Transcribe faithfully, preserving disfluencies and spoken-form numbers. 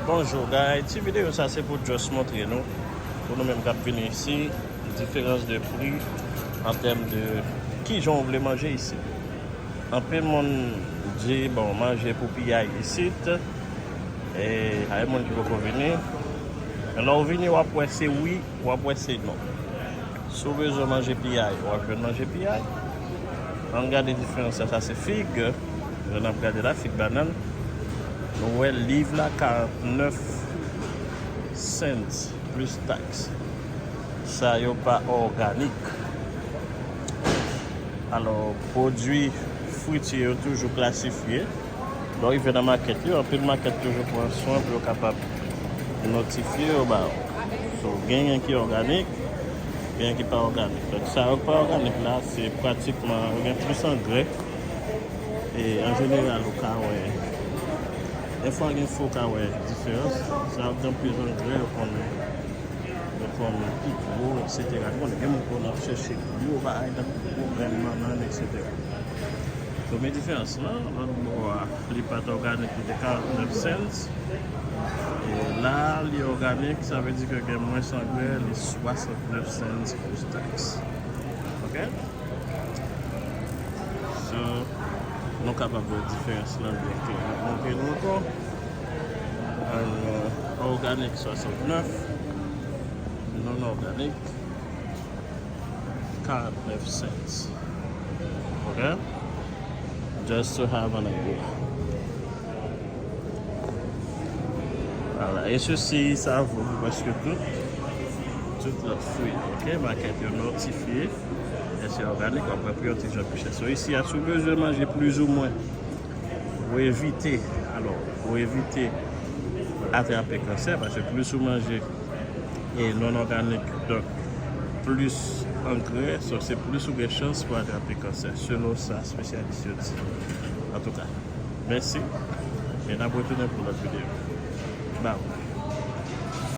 Bonjou guys, ti videyo sa se pou just montre nou, pou nou menm k ap vini isi, diferans de pri an tèm de kijan w vle manje isi. Anpil moun di, bon, manje pou piyay isit, e ay moun ki poko vini. Men lè w vini, w ap wè se wi, w ap wè se non. Si w bezwen manje piyay, w ap jwenn manje piyay. Ann gade diferans la, sa se fig. Jan n ap gade la, fig, bannann. Nou wè liv la, karannèf cents plis taks. Sa yo pa òganik. Alò, pwodui fritye yo toujou klasifye. Lè w rive nan makèt yo, anpil makèt toujou pran swen pou yo kapab notifye yo ba w. So, genyen ki òganik, genyen ki pa òganik. Donk, sa yo k pa òganik la, se pratikman, yo gen plis angrè. E, an jeneral, ou ka wè, defwa gen fwa ou ka wè diferans. Sa yo k gen plis angrè, yo konnen, yo konnen pi gwo, etsetera. Ou konnen, gen moun konnen ap chèche gwo bagay, tankou gwo grenn bannann, etsetera. So, men diferans lan, lòt bò a, li pa t òganik, li te karannèf cents. E la, li òganik, sa vle di ke gen mwens angrè, li swasantnèf cents plis taks. Ok? So, nou kapab wè diferans lan byen klè. M ap montre nou ankò. An, òganik swasantnèf, non òganik karannèf cents. Ok? Just to have an idea. Voilà. E sesi, sa vo pou prèske tout, tout lòt fwi. Ok? Makèt yo notifye. E se òganik, w ap wè pri yo ti jan pi chè. So, isi a, si w bezwen manje plizoumwen, pou evite, alò, pou evite atrape kansè, paske plis ou manje e non òganik, donk plis angrè, so se plis ou gen chans pou atrape kansè, selon sa espesyalis yo di. Antouka, mèsi, e n ap retounen pou lòt videyo. Bye.